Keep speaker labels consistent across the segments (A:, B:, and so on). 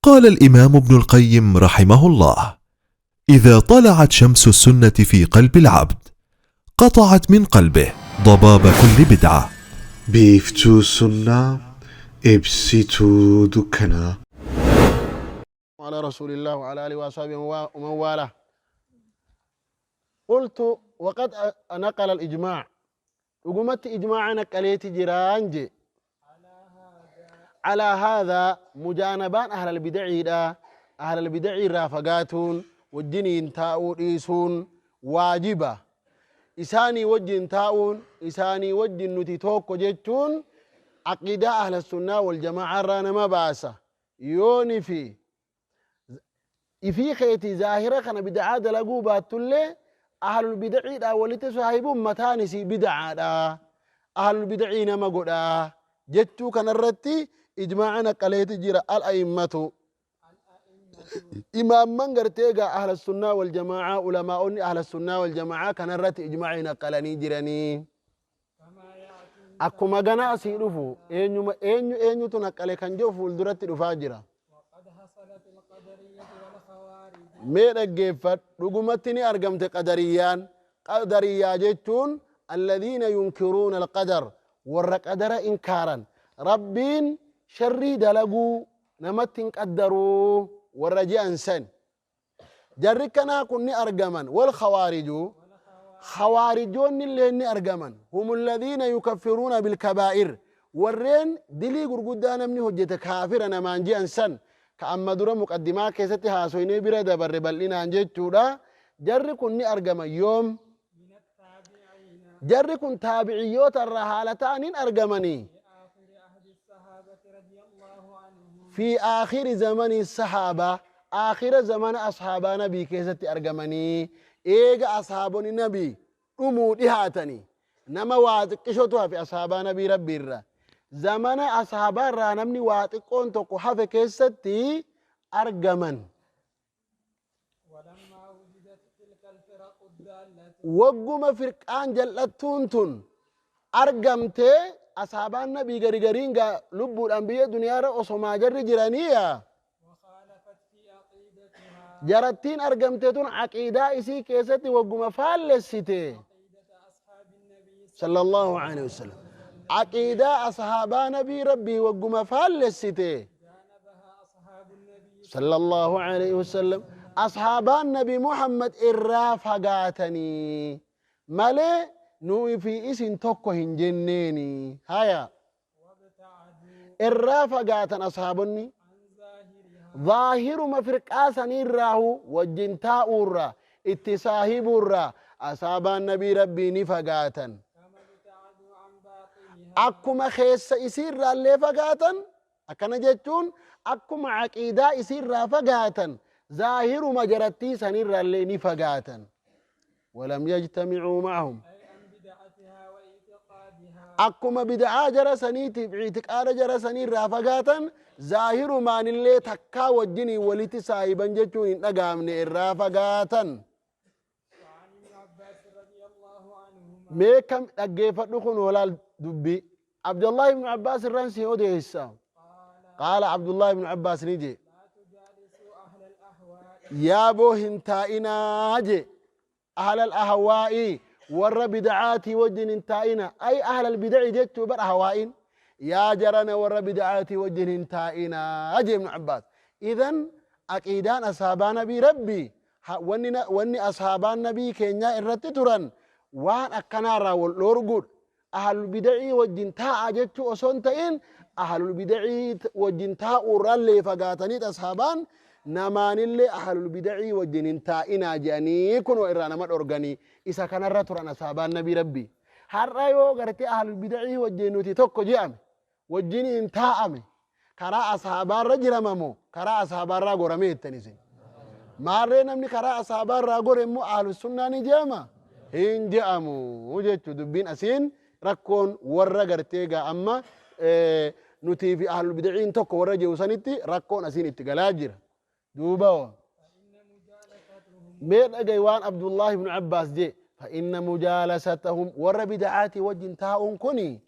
A: قال الإمام ابن القيم رحمه الله: إذا طلعت شمس السنة في قلب العبد قطعت من قلبه ضباب كل بدعة.
B: Biiftuu Sunnaa Ibsituu Dukkanaa.
C: على رسول الله وعلى آله وأصحابه ومن والاه. قلت وقد نقل الإجماع، dhugumatti ijmaaca naqqaleeti jiraan je. Alaa haadhaa mujaanabaan ahlal bidaciidha, ahlal bidacii irraa fagaatuun, wajjiniin taa'uu dhiisuun waajiba. Isaanii wajjin taa'uun, isaanii wajjin nuti tokko jechuun aqiidaa ahla sunnaa wal jamaa'a irraa nama baasa. Yooni fi ifii keetii zaahira kana bid'aa dalaguu baattullee, ahlul bid'iidhaan walitti saahibuun mataan isii bid'aadha, ahlul bid'ii nama godha jechuu kanarratti ijmaa'a naqqaleeti jira. Al a'immatu, imaamman gartee egaa ahla sunnaa wal jamaa'aa, ulamaa'onni ahla sunnaa wal jamaa'aa kanarratti ijmaa'ii naqqalanii jiranii. Akkuma gana asii dhufu, eenyuma eenyu eenyutu naqqale kan jedhu fuulduratti dhufaa jira. Mee dhaggeeffadhu, dhugumatti ni argamte qadariyyaan. Qadariyyaa jechuun alladhiina yunkiruuna alqadar, warra qadara inkaaran, Rabbiin sharrii dalaguu namatti hin qaddaruu warra je'an san. Jarri kanaa kun ni argaman. Wal khawaariju, khawaarijoonni illee ni argaman. Hum alladhiina yukaffiruuna bilkabaa'ir, warreen dilii gurguddaa namni hojjete kaafira namaan je'an san, ka amma dura muqaddimaa keessatti haasoynee bira dabarre bal'inaan jechuudha. Jarri kun ni argaman. Yoom jarri kun? Taabiciyyoota irraa haala ta'aniin argamanii, fi aakhiri zamanii sahaabaa, aakhira zamana ashaabaa nabii keessatti argamanii, eega ashaabonni nabii dhumuu dhihaatanii, nama waa xiqqishotu hafe ashaabaa nabii Rabbii irraa, zamana ashaabaa irraa namni waa xiqqoon tokko hafe keessatti argaman. Wagguma firqaan jal'attuun tun argamte, asaabaan nabii gari gariin gaa lubbuudhaan biyya duniyaarra osomaa jarri jiraniiya, jarattiin argamte tun aqiidaa isii keessatti wagguma faallessite sallallahu alaihi wasallam, aqiidaa ashaabaa nabii Rabbii wagguma faallessite sallallahu alaihi wasallam, ashaabaan Nabi Muhammad irraa fagaatanii malee nuyi fi isin tokko hin jenneeni. Haya, irraa fagaatan ashaabonni, zaahiruma firqaa saniirraahu wajjin taa'uurraa, itti saahibuurraa ashaabaan nabii Rabbii ni fagaatan. Akkuma keessa isiirraallee fagaatan, akkana jechuun akkuma aqiidaa isiirraa fagaatan, zaahiruma jarattii sanirraallee ni fagaatan. Walam yajtamicuu ma'ahum, akkuma bid'aa jara saniitiif ictiqaada jara saniirraa fagaatan, zaahirumaanillee takkaa wajjiniin walitti saahiban jechuun hin dhaga'amne, irraa fagaatan. Mee kam dhaggeeffadhu, kun walaal dubbii Abdullah ibn Abbaas irraan si odeessa. Qaala, Abdullah ibn Abbaas ni jee: yaaboo hin taa'inaa jee, ahlal ahwaa'i, warra bid'aatii wajjin hin taa'ina. Ay ahlal bid'i jechuu bar ahwaa'iin. Yaa jarana, warra bid'aatii wajjin hin taa'inaa jee Ibn Abbaas. Idan aqiidaan ashaabaa nabii Rabbii, wanni ashaabaan nabii keenyaa irratti turan waan akkanaarraa wal dhoorguudha. Ahlul bida'ii wajjin taa'a jechuu osoo hin ta'in, ahlul bida'ii wajjin taa'uurraallee fagaatanii, ashaabaan namaanillee ahlul bida'ii wajjin hin taa'inaa jedhanii kunoo irraa nama dhorganii. Isa kanarra turan ashaabaan nabii Rabbii. Har'a yoo gartee ahlul bida'ii wajjin nuti tokko je'ame, wajjin hin taa'ame, karaa ashaabaarra jiramamoo karaa ashaabaarraa gorame jettan isin? Maarree namni karaa ashaabaarraa gore immoo ahlus sunnaa ni je'ama? Hin je'amu jechuu. Dubbiin asiin rakkoon warra gartee gaa amma nutii fi ahlul bid'iin tokko warra jiru sanitti rakkoon asiin itti galaa jira. Duuba mee dhagayi waan Abdullahi ibnu Abbaas jee: fa inna mujaalasatahum, warra bid'aatii wajjin taa'uun kuni,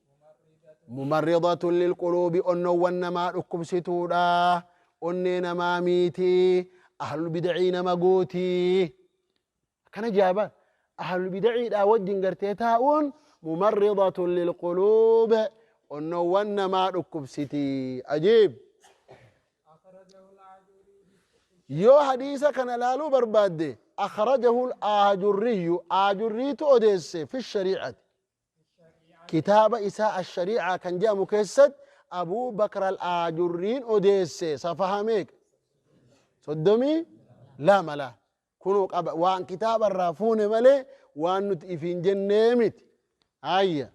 C: mumarridatun lilquluubi, onnowwan namaa dhukkubsituudha. Onnee namaa miitii, ahlul bidacii nama gootii. Akkana jaaba ahlul bidaciidhaa wajjin gartee taa'uun mumarridatun lilquluub, onnoowwan namaa dhukkubsiti. Ajiib! Yoo hadiisa kana laaluu barbaadde, akhrajahu aajurriyyu, aajurriitu odeesse, fi shariicati, kitaaba isaa ashariicaa kan jedhamu keessatti Abuu Bakr al Aajurriin odeesse. Safaha meeqa? 32. La kunoo qaba, waan kitaaba irraa fuune malee waan nuti ifiin jennee miti. Hayya,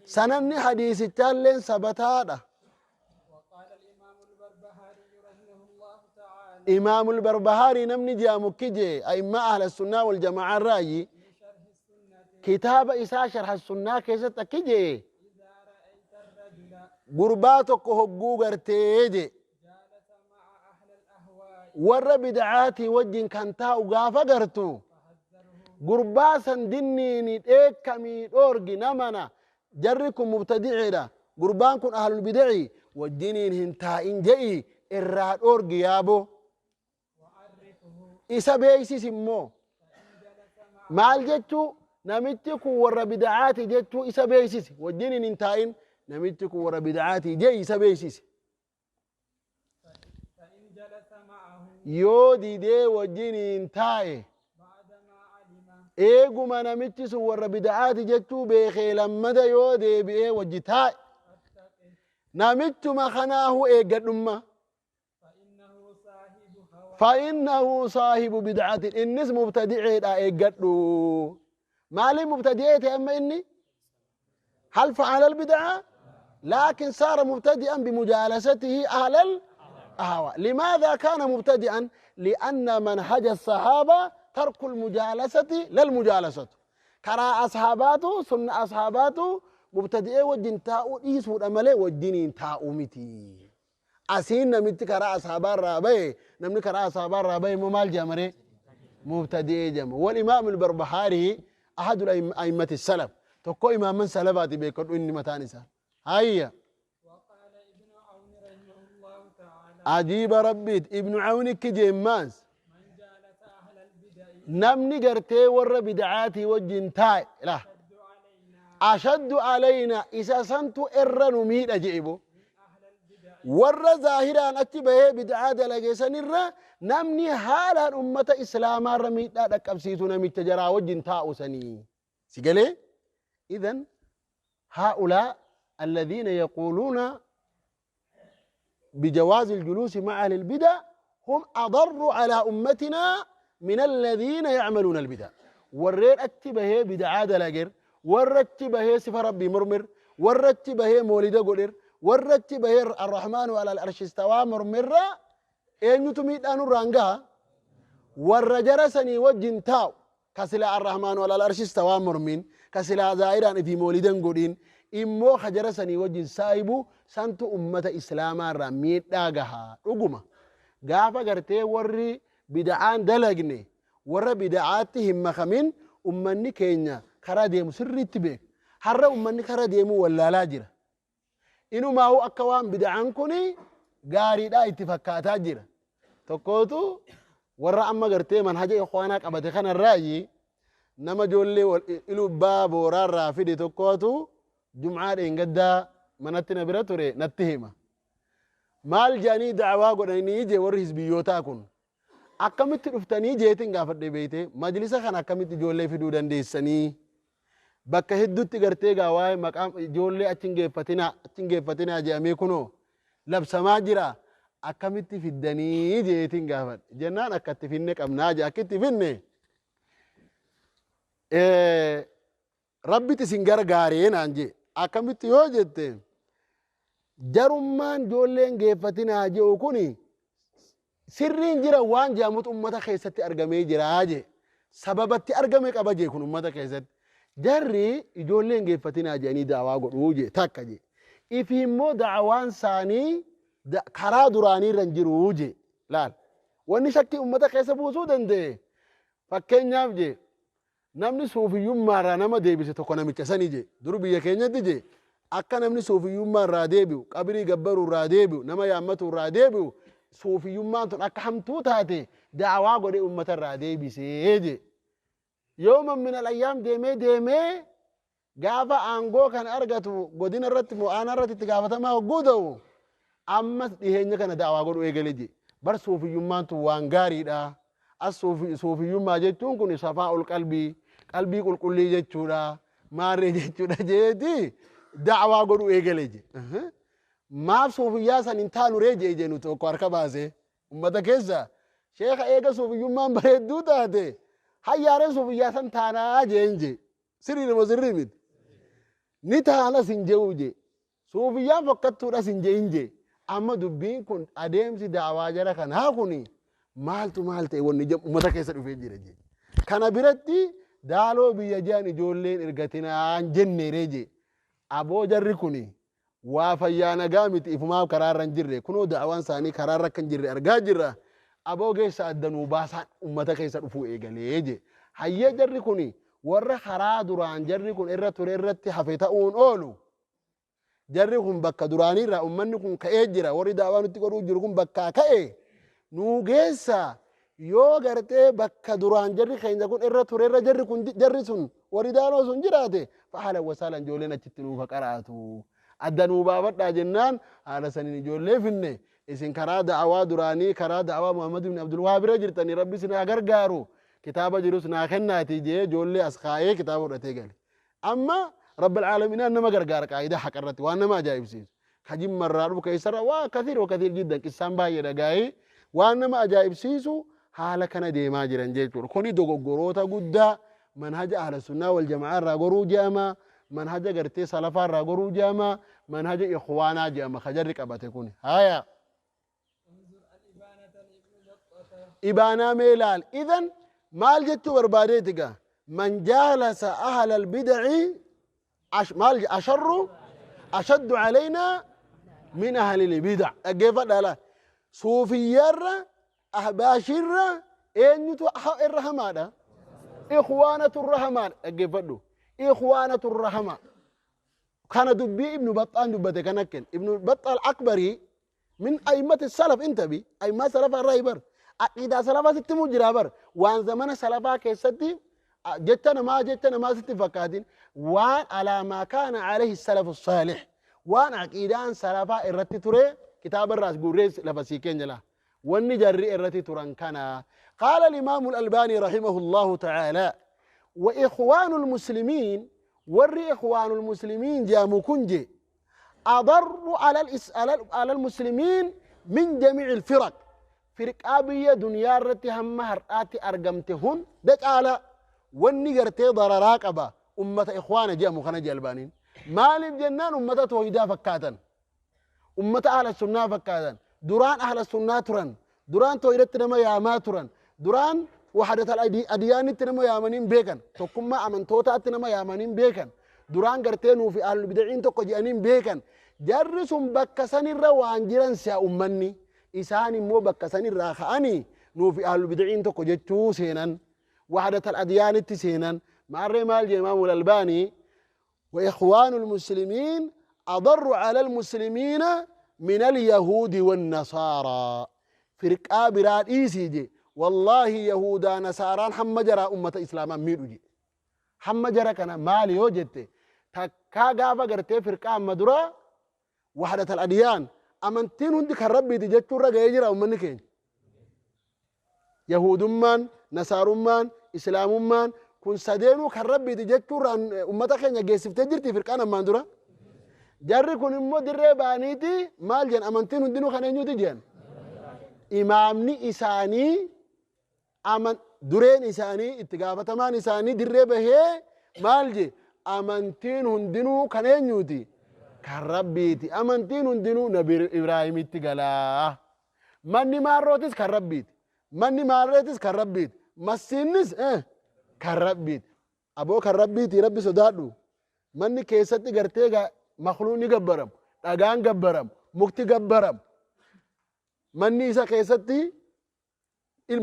C: sananni hadiisichaalleen sabataadha.
D: وقال الإمام البربهاري رحمه الله تعالى
C: Imaamul Barbahaarii namni jedhamu kije a'immaa ahla sunnaa wal jamaa raayi
D: في شرح السنة
C: kitaaba isaa sharha sunnaa keessatti akki jee:
D: إذا رأيت الرجل
C: gurbaa tokko hogguu gartee je
D: جالس مع أهل الأهواء
C: warra bid'aatii wajjin kan taa'u gaafa gartu,
D: فحذره.
C: Gurbaa san dinniini dheekkamii dhoorgi. Namana jarri kun mubtadicidha, gurbaan kun ahlul bidaci, wajjiniin hin taa'in je'i, irraa dhoorgi yaabo.
D: وعرفه.
C: Isa beeysis immoo.
D: فإن جلس مع
C: Maal jechuu? Namichi kun warra bid'aati jechuu isa beeksisi. Wajjiniin hin taa'in, namichi kun warra bid'aati je'i, isa beeksisi.
D: فإن جلس معه
C: Yoo didee wajjiniin taa'e
D: بعدما علم
C: eeguma namichi sun warra bid'aati jechuu beekee lammada yoo deebi'ee wajji taa'e,
D: فاتقه.
C: Namichuma kanaahu eeggadhumma.
D: فإنه صاحب هوى.
C: فإنه صاحب بدعة, innis mubtadiceedha, eeggadhu. Maaliif mubtadi'ee ta'e amma inni? هل فعل البدعة؟ لكن صار مبتدئا بمجالسته أهل الأهواء. لماذا كان مبتدئا؟ لأن منهج الصحابة ترك المجالسة لا المجالسة. كرا أصحاباته سنة أصحاباته مبتدئ wajjin taa'uu dhiisuudha malee wajjiniin taa'uu miti. Asiin namitti karaa ashaabaa irraa bahe, namni karaa ashaabaa irraa bahe immoo maal jedhama ree? Mubtadi'ee jedhama. والإمام البربهاري أحد أئمة السلف, tokko imaaman salafaati, beekadhu inni mataan isaa. Hayya.
D: وقال ابن عون رحمه الله تعالى
C: Ajiiba rabbiit, Ibnu Cawnikki jeemmaas:
D: من جالس أهل البدع
C: namni gartee warra bid'aatii wajjin taa'e la
D: أشد علينا
C: أشد علينا, isa santu irra nu miidha je'ebo.
D: من أهل البدع
C: Warra zaahiraan achi bahee bid'aa dalage sanirra namni haalaan ummata islaamaarra miidhaa dhaqqabsiisu namicha jaraa wajjin taa'u sanii. Si galee? إذن هؤلاء الذين يقولون بجواز الجلوس مع أهل البدع هم أضر على أمتنا من الذين يعملون البدع. Warreen achi bahee bid'aa dalager, warra achi bahee sifa rabbii mormir, warra achi bahee moolida godhir, warra achi bahee الرحمن على العرش استوى mormirra eenyutu miidhaa nurraan gaha? Warra jara sanii wajjin taa'u ka sila الرحمن على العرش استوى mormin, ka silaa zaahiraan ifii moolidan godhin immoo ka jara sanii wajjin saahibu santu ummata islaamaarraa miidhaa gaha. Dhuguma gaafa gartee warri bida'aan dalagne warra bida'aatti hin makamin, ummanni keenya karaa deemu sirriitti beeka. Har'a ummanni karaa deemuu wallaalaa jira. Inumaahu akka waan bida'aan kun gaariidhaa itti fakkaataa jira. Tokkootu warra amma gartee manhaja ikhwaanaa qabate kanarraayi, nama ijoollee ilubbaa booraarraa fide tokkootu jum'aa dheengaddaa manatti na bira ture, natti hima. Maal jedhanii da'awaa godhanii jee warri hizbiyyootaa kun? Akkamitti dhuftanii jeetiin gaafadhe. Beeyte, majlisa kana akkamitti ijoollee fiduu dandeessanii? Bakka hedduutti gartee gaa waa'ee maqaa ijoollee achi hin geeffatinaa, achi hin geeffatinaa jedhamee kunoo labsamaa jira, akkamitti fiddanii jeetiin gaafadhe. Jennaan akkatti finne qabnaa jee. Akkitti finne rabbitti isin gargaaree naan jee. Akkamitti yoo jette, jarummaan ijoolleen geeffatinaa jedhu kuni sirriin jira, waan jedhamutu ummata keessatti argamee jira jee. Sababatti argame qaba jee kun. Ummata keessatti jarri ijoolleen geeffatinaa jedhanii da'awaa godhuu jee takka jee. Ifi immoo da'awaan isaanii karaa duraanii irra hin jiruu jee. Laal, wanni shakkii ummata keessa buusuu danda'e, fakkeenyaaf jee, namni suufiyyummaarraa nama deebise tokko namicha sani jee. Dur biyya keenyatti jee Akka namni suufiyyummaa irraa deebi'u, qabrii gabbaruu irraa deebi'u, nama yaammatu irraa deebi'u, suufiyyummaan tun akka hamtuu taate da'awaa godhee ummata irraa deebisee je. Yooman min al-ayyaam deemee deemee gaafa aangoo kana argatu godina irratti moo aanaa irratti itti gaafatamaa hogguu ta'u ammas dhiheenya kana da'awaa godhuu eegale je. Bar suufiyyummaan tun waan gaariidha. As suufiyyummaa jechuun kun safaa ol qalbii, qalbii qulqullii jechuudha. Maarree jechuudha jeeti da'awaa godhuu eegale je. Maaf suufiyyaa san hin taanu ree jee jee nu tokko harka baase ummata keessa sheekha eega suufiyyummaan bareedduu taate hayyaareen suufiyyaa san taanaa jeen jee. Sirrii nama sirrii miti. Ni taanas hin je'u jee. Suufiyyaan fokkattuudhas hin je'in jee. Amma dubbiin kun adeemsi da'awaa jara kanaa kuni maaltu maal ta'e wanni jedhu ummata keessa dhufee jira jee. Kana biratti daaloo biyya je'an ijoolleen ergatinaan jenneeree jee. Aboo jarri kuni waa fayyaa nagaa miti, ifumaaf karaarra hin jirre, kunoo da'awaan isaanii karaarra akka hin jirre argaa jirra. Aboo geessa adda nuu baasaan ummata keessa dhufuu eegalee jee. Hayyee jarri kuni warra karaa duraan jarri kun irra ture irratti hafe ta'uun oolu. Jarri kun bakka duraanii irraa ummanni kun ka'ee jira, warri da'awaa nutti godhuu jiru kun bakkaa ka'e nuu geessa. Yoo gartee bakka duraan jarri keenya kun irra ture irra jarri kun jarri sun warri daaloo sun jiraate fahalan wasaalan ijoolleen achitti nuuf qara'atu. Adda nuu baafadhaa jennaan haala saniin ijoollee finne. Isin karaa da'awaa duraanii karaa da'awaa Muhammad ibn Abdul Wahhaab bira jirtanii rabbi isin haa gargaaru, kitaaba jirus naa kennaati jee ijoollee as kaa'ee kitaaba fudhatee gale. Amma Rabbil Aalamiinaan nama gargaara qaayidaa haqa irratti waan nama ajaa'ibsiisu. Ka jimmarraa dhufu keessarra waa kathiir wa kathiir jiddan qissaan baay'ee dhagaa'ee waan nama ajaa'ibsiisu haala kana deemaa jiran jechuudha. Kuni dogoggoroota guddaa manhaja ahla sunnaa wal jamaa irraa goruu jedhama, manhaja gartee salafaa irraa goruu jedhama, manhaja ikhwaanaa jedhama ka jarri qabate kuni. Haya. Ibaanaa mee ilaal. Idan maal jechuu barbaadeeti gaa? Man jaalasa ahla albidaci maal asharru ashaddu alaynaa min ahli albidac. Dhaggeeffadhaa laal. Suufiyyaarra ahbaashirra eenyutu irra hamaadha? Ikhwaanatu irra hamaadha. Dhaggeeffadhu. Ikhwaanatu irra hamaa. Kana dubbii Ibnu Baxxaan dubbate kan akken. Ibnu Baxxaal Akbarii min a'immati salaf intabi a'immaa salafaa irraa bar aqiidaa salafaa sitti himuu jira bar waan zamana salafaa keessatti jecha namaa sitti fakkaatin, waan alaa maa kaana alayhi salafu saalih, waan aqiidaan salafaa irratti ture kitaaba irraas guurree lafa sii keenya laa wanni jarri irratti turan kana. قال الإمام الألباني رحمه الله تعالى: وإخوان المسلمين، ور إخوان المسلمين جامو كنجي، أضر على المسلمين من جميع الفرق. فرق biyya duniyaa irratti hamma har'aatti argamte hun da caala wanni gartee dararaa qaba ummata ikhwaana jedhamu kana jalbaaniin. Maaliif jennaan, ummata toohidaa fakkaatan, ummata ahla sunnaa fakkaatan, duraan ahla sunnaa turan, duraan toohidatti nama yaamaa turan, duraan wahadatal adiyaanitti nama yaamaniin beekan, tokkummaa amantootaatti nama yaamaniin beekan, duraan gartee nuufi ahlul bidaciin tokko jedhaniin beekan. Jarri sun bakka sanirra waan jiran si'a ummanni isaan immoo bakka sanirraa ka'anii nuufi ahlul bidaciin tokko jechuu seenan, wahadatal adiyaanitti seenan. Maarree maal jee Imaamul Albaanii? وإخوان المسلمين أضر على المسلمين من اليهود والنصارى. فرقا براد إيسي جي، والله يهودا نصارى هم جرى أمة إسلاما ميدو جي هم جرى كان مالي يوجدت تكا غافا غرتي فرقا مدرا وحدة الأديان أمنتين هندي كربي تجتو رجا يجرى أمني يهودمان نصارمان إسلاممان kun sadeenuu kan rabbiiti jechuurraan ummata keenya geessiftee jirti firqaan ammaan dura. Jarri kun immoo dirree ba'aniiti maal jedhan? Amantiin hundinuu kan eenyuti jedhan. Imaamni isaanii aman dureen isaanii itti gaafatamaan isaanii dirree bahee maal je? Amantiin hundinuu kan eenyuti? Kan rabbiiti. Amantiin hundinuu Nabi Ibraahimitti galaa. Manni maarrootis kan rabbiiti. Manni maarreetis kan rabbiiti. Masiinnis kan rabbiiti. Aboo, kan rabbiiti, rabbi sodaadhu. Manni keessatti gartee makluuqni gabbaramu, dhagaan gabbaramu, mukti gabbaramu. Manni isa keessatti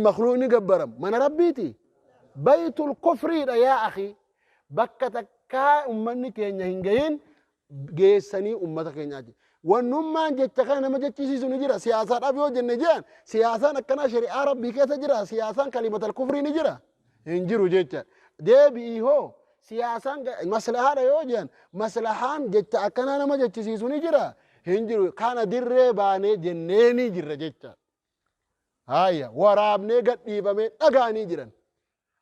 C: makluuqni gabbaramu mana rabbiiti. Baytul kufriidha yaa akhi. Bakka takkaa ummanni keenya hin gahin. Geessanii ummata keenyaati. Wannummaan jecha kana nama jechisiisu ni jira. Siyaasaadhaaf yoo jenne jedhan, siyaasaan akkanaa shari'aa rabbii keessa jira. Siyaasaan kalimatal kufrii ni jira. Hin jiru jecha. Deebi'ii hoo siyaasaan maslahaadha yoo jedhan, maslahaan jecha akkanaa nama jechisiisu ni jira. Hin jiru. Kana dirree baanee jennee ni jirra jecha. Haaya, waraabnee gadhiifamee dhagaanii jiran.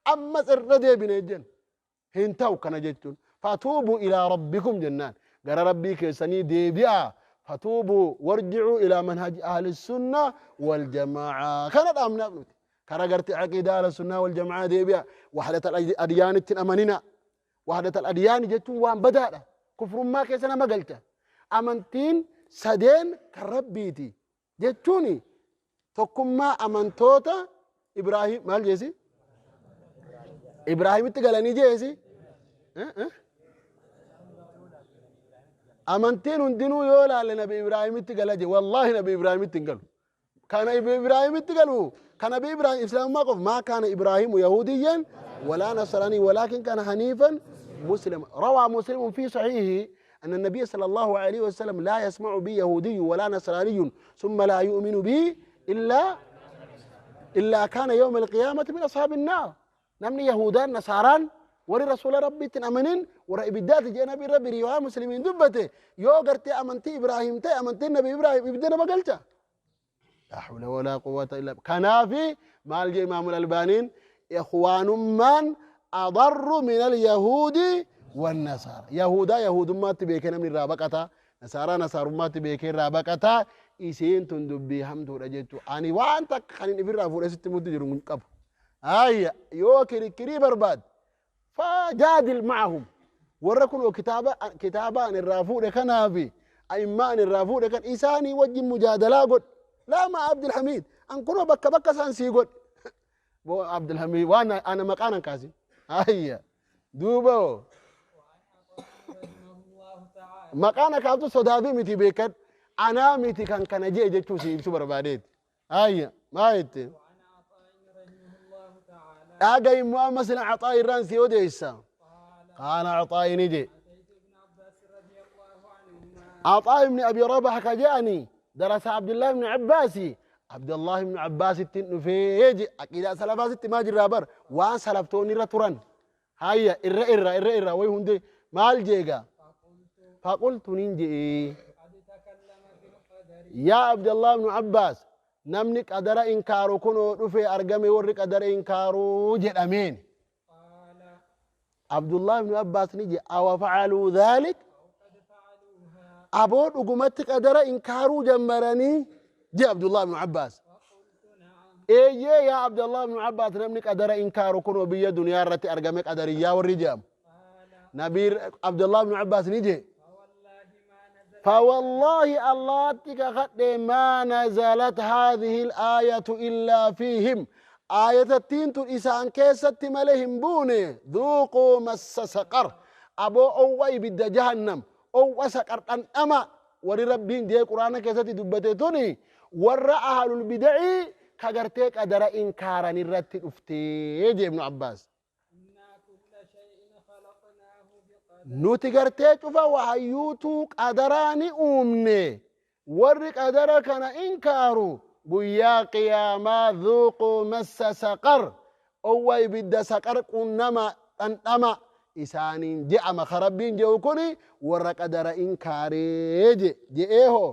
C: Ammas irra deebinee jenna. Hin ta'u kana jechuun. Fatuubu ilaa rabbikum jennaan. Gara rabbii keessanii deebi'aa. Fatuubu warji'uu ilaa manhaji ahli sunna wal jamaa'a. Kana dhaamnaaf nuti. Kara gartee aqiidaa ahli sunnaa wal jamaa'a deebi'a. Wahdata adyaanitti hin amanina. Wahdata adyaani jechuun waan badaadha. Kufrummaa keessa nama galcha. Amantiin sadeen kan rabbiiti jechuun tokkummaa amantoota Ibraahim maal jeesi? Ibraahimitti galanii jeesi? Amantiin hundinuu yoo ilaalle Nabi Ibraahimitti gala je. Wallaahi Nabi Ibraahimitti hin galu. Kan Nabi Ibraahimitti galu, kan Nabi Ibraahim Islaamummaa qofa. Maa kaana Ibraahimu Yahuudiyyan walaa Nasraanii walaakin kaana haniifan muslima. Rawaa Muslimun fi sahiihi أن النبي صلى الله عليه وسلم لا يسمع بي يهودي ولا نصراني ثم لا يؤمن بي إلا كان يوم القيامة من أصحاب النار. نمني يهودان نصاران وري رسول ربي تنأمنين ورأي بالذات جاء نبي ربي ريوا مسلمين دبته يو قرتي أمنتي إبراهيم تي أمنتي النبي إبراهيم إبدنا بقلته. لا حول ولا قوة إلا بالله. كنافي مال جي إمام الألبانين إخوان من أضر من اليهود والنصارى. يهودا يهود ما تبيكنا من رابقتا، نصارى نصارى ما تبيكنا رابقتا. إسين تندبي هم تورجتو أني وأنت خليني في الرافور ست مدة جرون قب. هاي يو كري كري برباد فجادل معهم وركن كتابة كتابة عن الرافور كنافي أي ما عن الرافور كان إساني وجه مجادلة قد لا ما عبد الحميد أن كنوا بك بك سانسي قد بو عبد الحميد وأنا أنا مكانا كاسي. هاي دوبو مكانا كابتو صدافي متي بيكت أنا متي كان كان جي جي توسي سوبر باديت. هاي ما يت أجا مثلا عطاء الرانسي وديسا. قال عطاء نجي عطاء بن أبي رباح كجاني درس عبد الله بن عباسي. عبد الله بن عباس التنفيج أكيد سلفات ما جرابر وان سلفتوني رتران. هيا إرة إرة إرة إرة ويهندي مال جيجا. فقلت ننجي يا عبد الله بن عباس نمنك أدرى إنكارو كنو رفي أرقمي ورك أدرى إنكارو جد أمين. عبد الله بن عباس نجي أو فعلوا ذلك أبود أقومتك أدرى إنكارو جمرني جي عبد الله بن عباس. إيه يا عبد الله بن عباس نمنك أدرى إنكارو كنو بيا دنيا رتي أرقمك أدري يا والرجام نبير عبد الله بن عباس نجي فوالله الله تكخد ما نزلت هذه الآية إلا فيهم. آية التين إسان كيست ملهم بوني ذوقوا مس سقر أبو أوي بد جهنم أو سقر أن أما وري ربين دي قرآن كيست دبتتوني ور أهل البدع كغرتك أدرى إنكارا نرت أفتي ابن عباس. nuti gartee cufa wahayyuutu qadaraani uumne warri qadara kana inkaaru guyyaa qiyaamaa dhuuquu massa saqar owwa ibidda saqar qunnama dhandhama isaaniin je'ama ka rabbiin je'u kuni warra qadara inkaaree je'ee hoo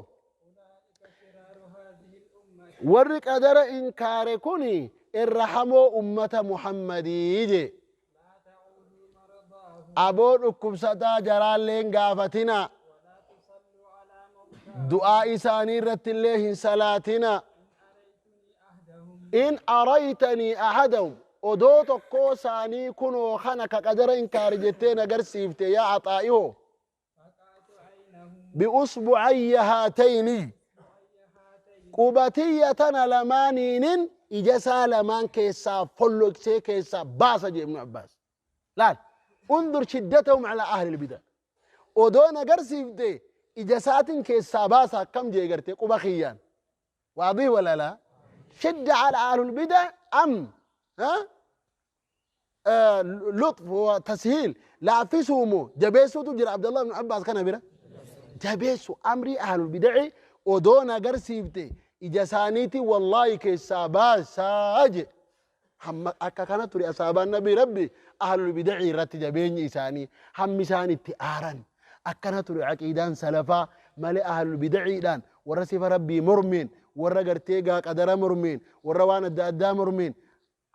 C: warri qadara inkaare kuni irra hamoo ummata Muhammadii je. أبو ركبستا جرالين غافتنا دعاء إساني رت الله صلاتنا إن أريتني أحدهم أدوت كوساني كنو خنك قدر إنكار جتين قرسيفت يا عطائه بأصبعي هاتين قبتية لمانين إجسا لمان كيسا فلوكسي كيسا باسا ابن عباس. لا انظر شدتهم على أهل البدع ودون قرسيفت إجسات كيسا باسا كم جي قرتي قبخيان واضح ولا لا؟ شد على أهل البدع أم ها؟ لطف وتسهيل لا في سومو جبيسو تجري عبد الله بن عباس كان بيرا Jabeessu amrii ahlul bidaci odoo na agarsiifte ija isaaniitiin wallaahi keessaa baasaa je. Hamma akka kana ture asaabaan nabii rabbi ahlul bidaci irratti jabeenyi isaanii hammi isaan itti aaran. Akkana ture aqiidaan salafaa malee ahlul bidaciidhaan warra sifa rabbii mormeen, warra gartee gaa qadara mormeen, warra waan adda addaa mormeen,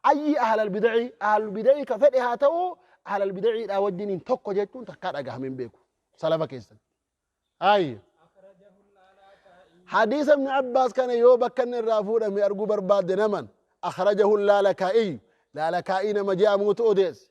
C: ayyi ahlal bidaci, ahlul bidaci ka fedhe haa ta'u, ahlal bidaciidhaa wajjiniin tokko jechuun takkaa dhagahame hin beeku salafa keessatti. Ayyi hadiisa ibn Abbaas kana yoo bakka inni irraa fuudhame arguu barbaadde naman akhrajahu laalakaa'iy, laalakaa'ii nama je'amuutu odeesse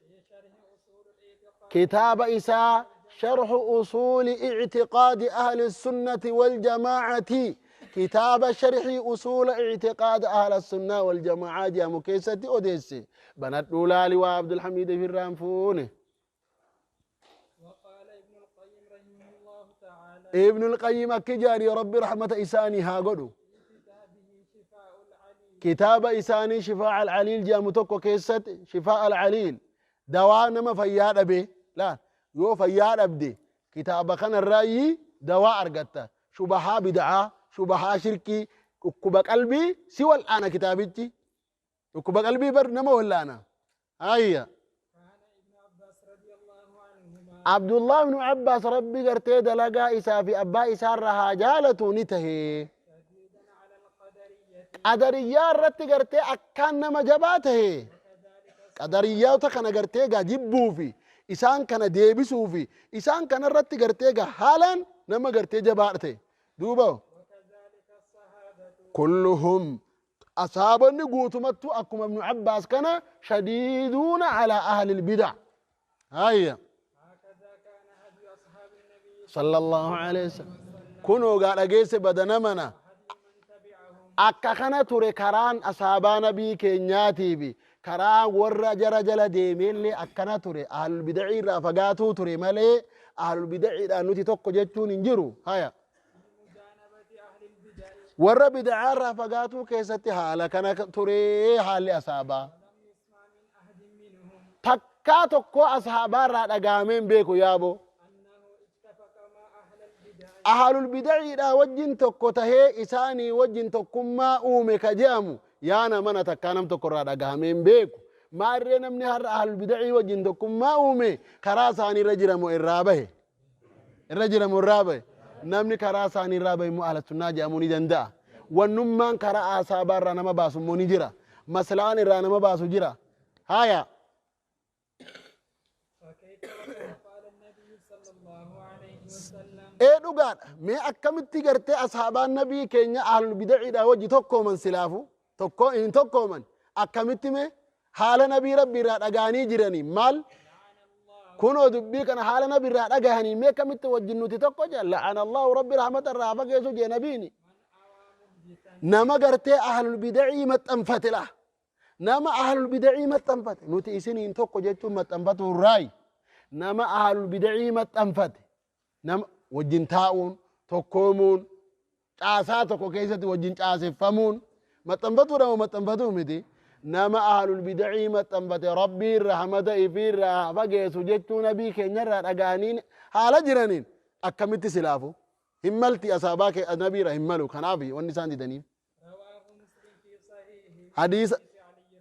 C: kitaaba isaa sharhu usuuli ictiqaadi ahli sunnati waljamaacati, kitaaba sharhii usuula ictiqaada ahla sunnaa waljamaacaa jedhamu keessatti odeesse. Banadhuu laali waa Abdulhamiid ifirraan fuune.
D: وقال ابن القيم رحمه الله تعالى
C: Ibnu Lqayyim akki jaani, rabbi rahmata isaanii haa godhu,
D: في كتابه شفاء العليل،
C: kitaaba isaanii shifaa alcaliil jedhamu tokko keessatti, shifaa alcaliil dawaa nama fayyaa dhabe laal, yoo fayyaa dhabde kitaaba kanarraayyi dawaa argatta, shubahaa bida'aa, shubahaa shirkii, dhukkuba qalbii si wal'aana. Kitaabichi dhukkuba qalbii bar nama wal'aana. Ayya
D: كان ابن عباس رضي الله عنهما
C: Abdullah ibnu Abbaas rabbi gartee dalagaa isaa fi abbaa isaarra haa jaalatu ni tahe
D: شديدا على القدرية،
C: qadariyyaa irratti gartee akkaan nama jabaa tahe.
D: وكذلك
C: Qadariyyaota kana gartee gaa jibbuufi isaan kana deebisuufi isaan kana irratti gartee gaa haalaan nama gartee jabaadha ta'e. Duuba
D: وكذلك الصحابة
C: kulluhum, asaabonni guutumattu akkuma ibnu Abbaas kana shadiiduuna calaa ahli lbidac. Hayya
D: هكذا كان هدي أصحاب النبي
C: صلى الله عليه وسلم. Kunoo gaa dhageesse badana mana
D: وهدي من تبعهم.
C: Akka kana ture karaan asaabaa nabii keenyaatiifi karaa warra jara jala deemeellee akkana ture. Ahlul bidacii irraa fagaatuu ture malee ahlul bidaciidhaan nuti tokko jechuun hin jiru. Haya
D: في مجانبة أهل البدع
C: warra bidacaa irraa fagaatuu keessatti haala kana ture haalli asaabaa.
D: ولم يسمع من أحد منهم
C: Takkaa tokko asaabaa irraa dhagahamee hin beeku yaabo
D: أنه اتفق مع أهل البدع
C: ahlul bidaciidhaa wajjin tokko tahee isaanii wajjin tokkummaa uume ka je'amu yaana mana takkaa nam tokko irraa dhagahamee hin beeku. Maarree namni har'a ahlul bidacii wajjin tokkummaa uume karaa isaanii irra jiramu irraa bahe, irra jiramu irraa bahe. Namni karaa isaanii irraa bahe immoo ahla sunnaa jedhamuu ni danda'a? Wannummaan karaa asaabaa irraa nama baasu immoo ni jira, maslaan irraa nama baasu jira. Haya
D: فكيف وقد قال النبي صلى الله عليه وسلم
C: Ee dhugaadha, mee akkamitti gartee ashaabaan nabii keenya ahlul bidaciidha wajji tokkooman? Silaafu tokko hin tokkooman. Akkamitti mee haala nabii rabbi irraa dhagahanii jiranii maal
D: لعن الله
C: Kunoo dubbii kana haala nabi irraa dhagahanii mee akkamitti wajjin nuti tokko jedhan? لعن الله, rabbi rahmata irraa fageessu jee nabiini
D: من آوى محدثا
C: nama gartee ahlul bidacii maxxanfate la, nama ahlul bidacii maxxanfate. Nuti isiniin tokko jechuun maxxanfatu irraayi. Nama ahlul bidacii maxxanfate nama wajjin taa'uun, tokkoomuun, caasaa tokko keessatti wajjin caaseffamuun maxxanfatuudha moo maxxanfatuu miti? Nama ahlul bidacii maxxanfate rabbiin rahmata ifiirraa fageessu jechuu nabii keenyarraa dhaga'aniin haala jiraniin akkamitti silaafu hin malti? Asaabaa nabiirra hin malu. Kanaaf wanni isaan didaniif
D: رواه مسلم في صحيحه
C: hadiisa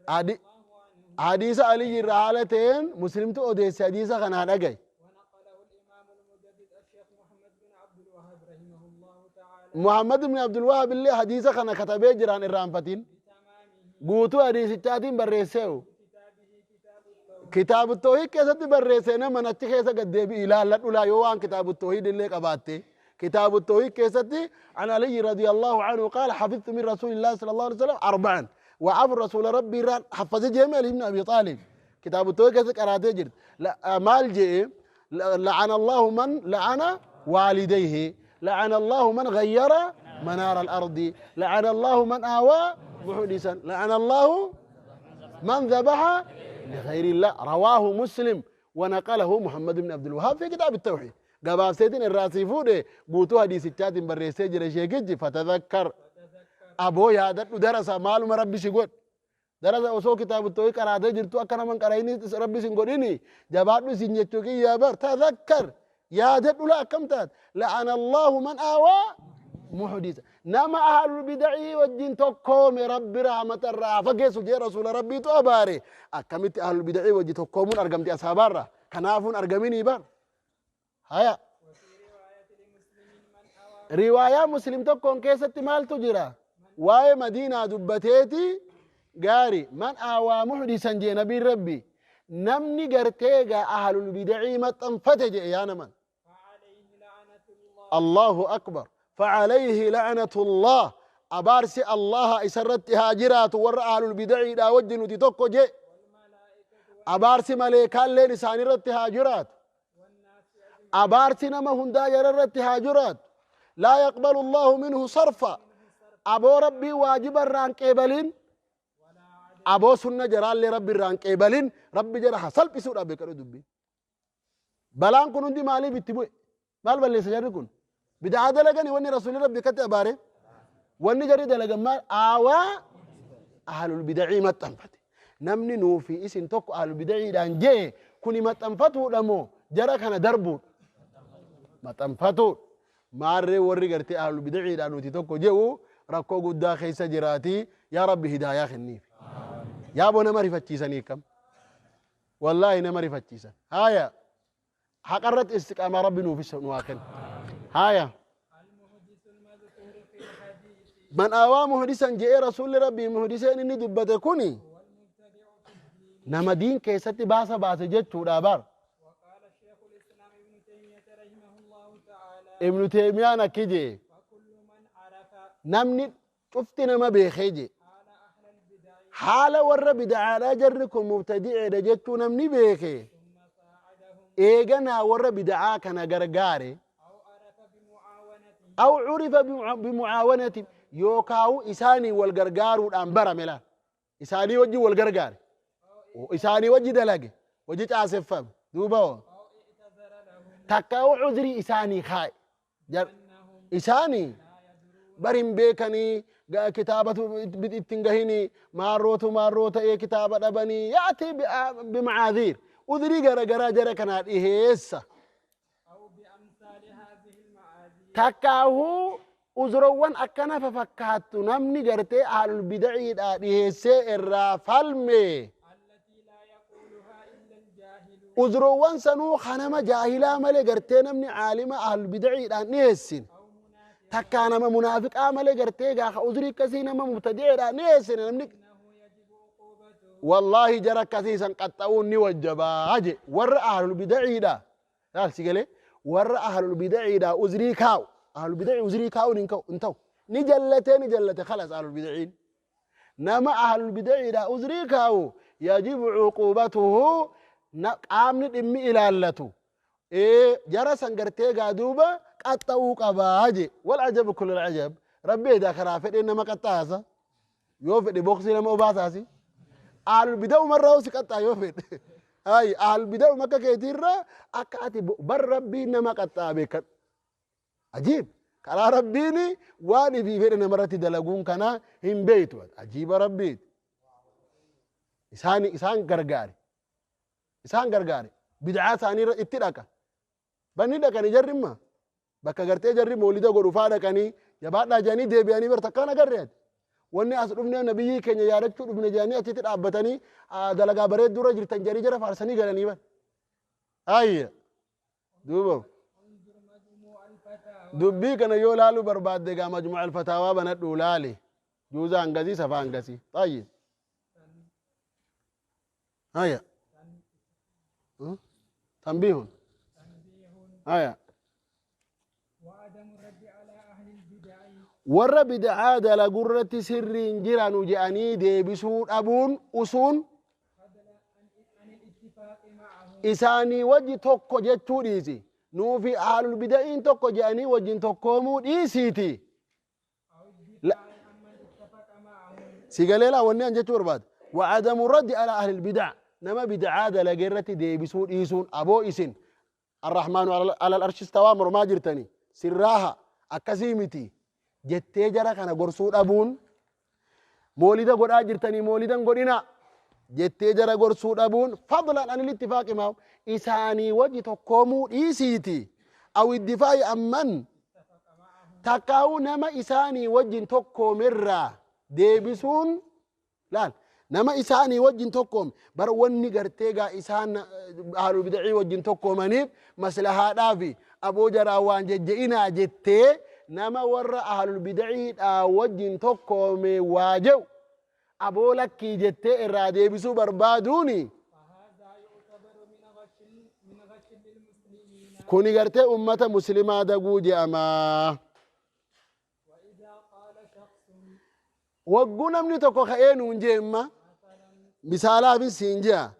D: حديث علي رضي الله عنه
C: hadiisa Aliyyi irraa haala ta'een muslimtu odeesse. Hadiisa kanaa dhagaye.
D: ونقله الإمام المجدد الشيخ محمد بن عبد الوهاب رحمه الله تعالى
C: Muhammad ibn Abdulwahab illee hadiisa kana katabee jiraan irraanfatiin
D: بتمامه
C: guutuu hadiisichaatiin barreesseewu
D: في كتابه كتاب التوحيد.
C: Kitaabu toohid keessatti barreesse. Nama achi keessa gaddeebi ilaalladhu laa yoo waan kitaabu toohid illee qabaatte. Kitaabu toohid keessatti عن علي رضي الله عنه قال حفظت من رسول الله صلى الله عليه وسلم أربعا وعفو رسول ربي ران حفظ جميع علي بن أبي طالب. كتاب التوحيد keessatti qaraatee jirti. Maal jee? لعن الله من لعن والديه، لعن الله من غير منار الأرض، لعن الله من آوى محدثا، لعن الله من ذبح لغير الله. رواه مسلم ونقله محمد بن عبد الوهاب في كتاب التوحيد. Gabaabseetiin irraa sii fuudhe. Guutuu hadiisichaatiin barreessee jira sheekichi. فتذكر, aboo yaadadhu. Darasa maaluma rabbi si godh darasa osoo kitaabu toohid qaraatee jirtu akka naman qarayini rabbi sin godhini. Jabaadhu isin jechuu kiyyaa bar. تذكر. Yaadadhu laa akkam taate? La'ana Allahu man aawaa muhdisa. Nama ahlul bid'ii wajjin tokkoome Rabbi rahmata irraa haa fageessu jee Rasuula Rabbiitu abaare. Akkamitti ahlul bid'ii wajji tokkoomuun argamti asaabaarraa? Kanaafuun argaminii bar. Haya. Riwaayaa Muslim tokkoon keessatti maaltu jira? Waa'ee Madiinaa dubbateeti gaari man aawaa muhdisan jee nabiin Rabbi. Namni gartee gaa ahlul bid'ii maxxanfate jedhe yaa naman. Allahu akbar. Facalayhi la'natullah. Abaarsi Allaha isarratti haa jiraatu warra ahlul bid'iidhaa wajji nuti tokko jee. Abaarsi maleekaalleen isaanirratti haa jiraatu. Abaarsi nama hundaa jararratti haa jiraatu. Laa yaqbalu Allahu minhu sarfa. Aboo Rabbii waajiba irraa hin qeebalin. Aboo sunna jaraallee Rabbi irraa hin qeebalin. Rabbi jara haa salphisuudhaaf beekadhu dubbii. Balaan kun hundi maaliif itti bu'e? Maal balleessa jarri kun? Bid'aa dalagani wanni Rasuulli Rabbi akkatti abaare? Wanni jarri dalagan maal? Aawaa ahlul bid'ii maxxanfate. Namni nuu fi isin tokko ahlul bid'iidhaan jee kuni maxxanfatuudha moo jara kana darbuudha? Maxxanfatuudha. Maarree warri gartee ahlul bid'iidhaan nuti tokko je'u rakkoo guddaa keessa jiraati. Yaa Rabbi hidaayaa kenniif. Yaaboo nama rifachiisanii akkam? Wallaahi nama rifachiisan. Haaya. Haqa irratti istiqaamaa Rabbi nuufis nu haa kennu. Haaya. Man aawaa muhdisan je'ee Rasuulli Rabbii muhdiseen inni dubbate kuni nama diin keessatti baasa baase jechuudha bar. Ibnu Teemiyaan akki jee namni cufti nama beekee jee haala warra bid'aadhaa jarri kun mubtadi'eedha jechuu namni beeke eeganaa warra bid'aa kana gargaare aw curifa bimucaawanati yookaawu isaanii wal gargaaruudhaan barame laal isaanii wajji wal gargaare isaanii wajji dalage wajji caaseffame duuba hoo takkaa'u cuzrii isaanii kaa'e Isaani bar hin beekanii kitaabatu itti hin gahini maarrootu maarroo ta'ee kitaaba dhabanii yaati bima'aadhiir udrii garagaraa jara kanaa dhiheessa. Takkaahuu uzroowwan akkana fafakkaattu namni gartee ahlul bidaciidhaa dhiheessee irraa falme. Uzroowwan sanuu ka nama jaahilaa malee gartee namni aalima ahlul bidaciidhaan dhiheessin. Takkaa nama munaafiqaa malee gartee gaa ka uzrii akkasii nama mubtadi'eedhaan dhiheessine namni wallaahi jara akkasii san qaxxa'uun ni wajjabaa je warra ahlul bidaciidha. Laal si galee warra ahlul bidaciidha uzrii kaa'u ahlul bidacii uzrii kaa'uun hin ka'u hin ta'u ni jallatee ni jallate kalas ahlul bidaciin. Nama ahlul bidaciidha uzrii kaa'u yajibu cuquubatuhu qaamni dhimmi ilaallatu jara san gartee gaa duuba qaxxa'uu qabaa je wal ajabu kullal ajab rabbi edaa karaa fedheen nama qaxxaasa yoo fedhe boksii nama obaasaasi ahlul bida'umarraa si qaxxaa yoo fedhe ay ahlul bida'uma akka keetiirra akka ati bar rabbiin nama qaxxaa beekadhu Ajiib! Karaa Rabbiin waan ifii fedhe namarratti dalaguun kana hin beektu. Ajiiba Rabbiiti. Isaan isaan gargaare. Isaan gargaare. Bid'aa isaanii irra itti dhaqa. Banni dhaqanii jarri imma. Bakka gartee jarri moolida godhu faa dhaqanii jabaadhaa jedhanii deebi'anii bar takkaan agarre ati. Wanni as dhufnee nabiyyii keenya yaadachuu dhufne jedhanii achitti dhaabbatanii dalagaa bareedduu irra jirtan jedhanii jara faarsanii galanii bar. Ayya. Duuba dubbii kana yoo laaluu barbaadde egaa majmuu'a al-fataawaa banadhuu laali. Juuza hangasii safaa hangasii. Xayyib. Haya. Tanbiihun. Haya. Warra bid'aa dalagurratti sirriin jiranu je'anii deebisuu dhabuun usuun isaanii wajji tokko jechuu dhiisi. Nuufi ahlul bida'iin tokko je'anii wajjin tokkoomuu dhiisiiti. Si galee laa wanni an jechuu barbaade. Wa'adamu raddi ala ahlil bidaa. Nama bid'aa dalage irratti deebisuu dhiisuun aboo isin Arrahmaanu alal arshi istawaa mormaa jirtanii sirraaha akkasii miti jettee jara kana gorsuu dhabuun moolida godhaa jirtanii moolida hin godhinaa jettee jara gorsuu dhabuun fadlan anil ittifaaqi maa'u isaanii wajji tokkoomuu dhiisiiti. Aw iddifaa'i amman takkaa'uu nama isaanii wajjin tokkoomerraa deebisuun laal nama isaanii wajjin tokkoome bar wanni gartee gaa isaan ahlul bid'ii wajjin tokkoomaniif maslahaadhaafi aboo jaraa waan jejje'inaa jettee nama warra ahlul bid'iidhaa wajjin tokkoome waa je'u aboo lakkii jettee irraa deebisuu barbaaduuni
D: فهذا يعتبر من غش للمسلمين.
C: Kuni gartee ummata muslimaa daguu je'amaa.
D: وإذا قال شخص
C: Wagguu namni tokko ka'ee nuun jeemma misaalaafis siin je'a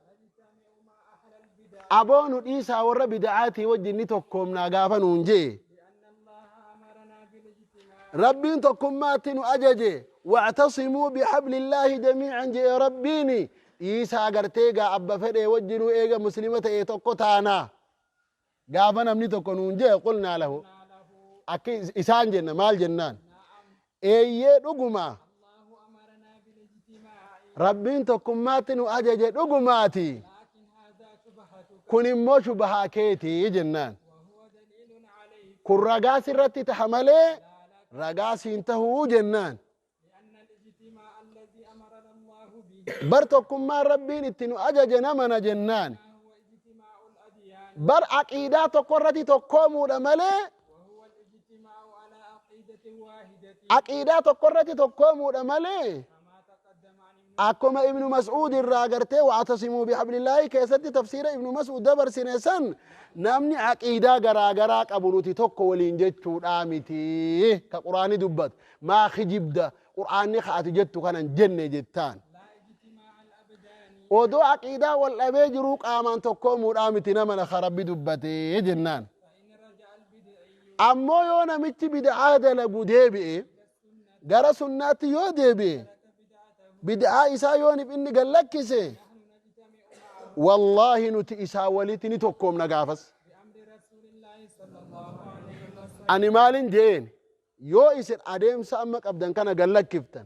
C: aboo nu dhiisaa warra bida'aatii wajjin ni tokkoomnaa gaafa nuun jee
D: لأن الله أمرنا بالاجتماع.
C: Rabbiin tokkummaatti nu ajaje واعتصموا بحبل الله جميعا jee rabbiini dhiisaa gartee gaa abba fedhe wajjinuu eega muslima ta'e tokko taanaa gaafa namni tokko nuun jee قلنا له akka isaan jenna maal jennaan eeyyee dhuguma
D: الله أمرنا بالاجتماع.
C: Rabbiin tokkummaatti nu ajaje dhugumaati.
D: لكن هذا شبهتك.
C: Kun immoo shubahaa keetii jennaan.
D: وهو دليل عليك.
C: Kun ragaa sirratti taha malee ragaa siin tahuu jennaan.
D: لأن الاجتماع الذي أمرنا الله به
C: Bar tokkummaan rabbiin itti nu ajaje namana jennaan.
D: هو اجتماع الأديان.
C: Bar aqiidaa tokko irratti tokkoomuudha malee
D: وهو الاجتماع على عقيدة واحدة.
C: Aqiidaa tokko irratti tokkoomuudha malee
D: كما تقدم عن ابن
C: akkuma Ibnu Mas'uud irraa gartee واعتصموا بحبل الله keessatti tafsiira Ibnu Mas'uud dabarsine san namni aqiidaa garaa garaa qabu nuti tokko waliin jechuudhaa miti ka quraani dubbatu maa kijibda quraanni ka ati jettu kanan jenne jettaan.
D: لا اجتماع الأبدان.
C: Odoo aqiidaa wal dhabee jiruu qaamaan tokkoomuudhaa miti nama ka rabbi dubbatee jennaan.
D: فإن رجع البدعي
C: Ammoo yoo namichi bid'aa dalagu deebi'e gara sunnaatti yoo deebi'e bid'aa isaa yoonif inni gallakkise wallaahi nuti isaa walitti ni tokkoomna gaafas.
D: بأمر رسول الله صلى الله عليه وسلم.
C: Ani maalin jeen yoo isin adeemsa amma qabdan kana gallakkiftan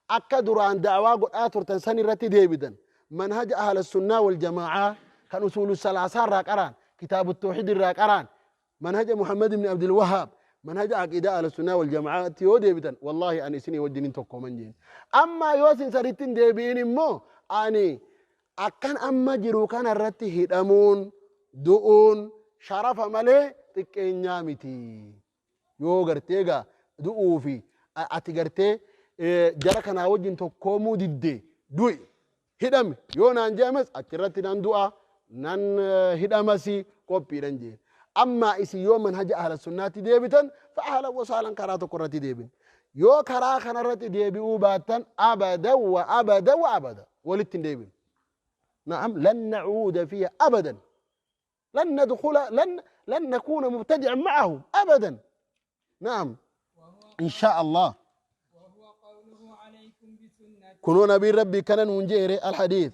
C: akka duraan da'waa godhaa turtan san irratti deebitan manhaja ahla sunnaa wal jamaa'aa kan usuulu salaasaa irraa qaraan kitaabu tawxiid irraa qaraan manhaja Muhammad ibn Abdul Wahaab manhaja aqiidaa ahla sunnaa wal jamaa'aatti yoo deebitan wallaahi ani isinii wajjin hin tokkooman jeen. Amma yoo isin saditti hin deebi'in immoo ani akkan amma jiru kana irratti hidhamuun du'uun sharafa malee xiqqeenyaa miti. Yoo gartee egaa du'uu fi ati gartee jara kanaa wajjin tokkoomuu didde du'i hidhame yoo naan je'ames achirratti nan du'a nan hidhamasi qophiidhan jeen. Amma isin yoo manhaja ahla sunnaatti deebitan فأهلا وسهلا karaa tokko irratti deebin. Yoo karaa kanarratti deebi'uu baattan أبدا وأبدا وأبدا walitti hin deebin. نعم لن نعود فيها أبدا لن ندخل لن نكون مبتدعا معهم أبدا نعم إن شاء الله.
D: وهو قوله عليكم بسنتي.
C: كنوا نبي ربي كان ننجير الحديث